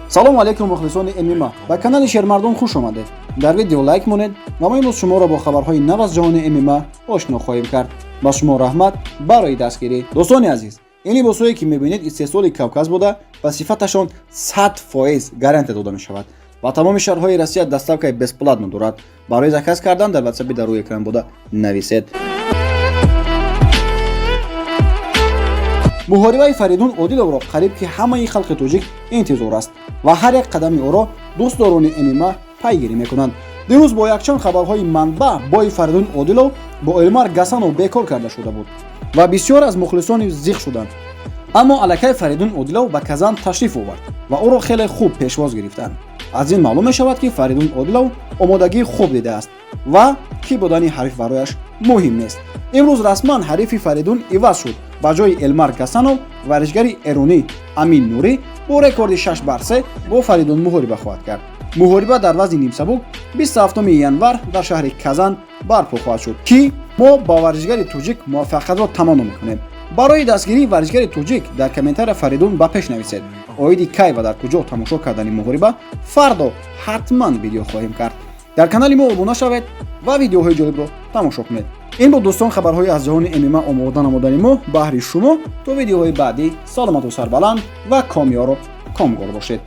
Салому алейкум, мухлисони ММА, ба канали Шермардон хуш омадед. Дар видео лайк монед ва мо имрӯз шуморо бо хабарҳои нав аз ҷаҳони ММА ошно хоҳем кард. Ба шумо раҳмат барои дастгирӣ. Дӯстони азиз, ин либосҳое, ки мебинед, истеҳсоли Кавказ буда ва сифаташон 100% гарантия дода мешавад. Ба тамоми шаҳрҳои Россия доставкаи бесплатно дорад. Барои заказ кардан дар ватсапи дар рӯи экран буда нависед. Муҳорибаи Фаридун Одиловро қариб ки ҳамаи халқи тоҷик интизор аст ва ҳар як қадами ӯро дӯстдорони ММА пайгирӣ мекунанд. Дирӯз бо якчанд хабарҳои манбаъ бои Фаридун Одилов бо Элмар Гасанов бекор карда шуда буд ва бисёр аз мухлисони зиқ шуданд. Аммо аллакай Фаридун Одилов ба Казан ташриф овард ва ӯро хеле хуб пешвоз гирифтанд. Аз ин маълум мешавад, ки Фаридун Одилов омодагии хуб дидааст ва кӣ будани ҳариф барояш муҳим нест. Имрӯз расман ҳарифи Фаридун иваз шуд. Ба ҷои Элмар Гасанов варзишгари эронӣ Амин Нурӣ бо рекорди 6 бар 3 бо Фаридун муҳориба хоҳад кард. Муҳориба дар вазни нимсабук 27 январ дар шаҳри Казан барпо хоҳад шуд, ки мо ба варзишгари тоҷик муваффақиятро таманно мекунем. Барои дастгирии варзишгари тоҷик дар комментария «Фаридун ба пеш» нависед. Оиди кай ва дар куҷо тамошо кардани муҳориба фардо ҳатман видео хоҳем кард. Дар канали мо обуна шавед ва видеоҳои ҷолибро тамошо кунед. Ин буд, дӯстон, хабарҳои аз ҷаҳони ММА омода намудани мо баҳри шумо. То видеоҳои баъдӣ саломату сарбаланд ва комёру комгор бошед.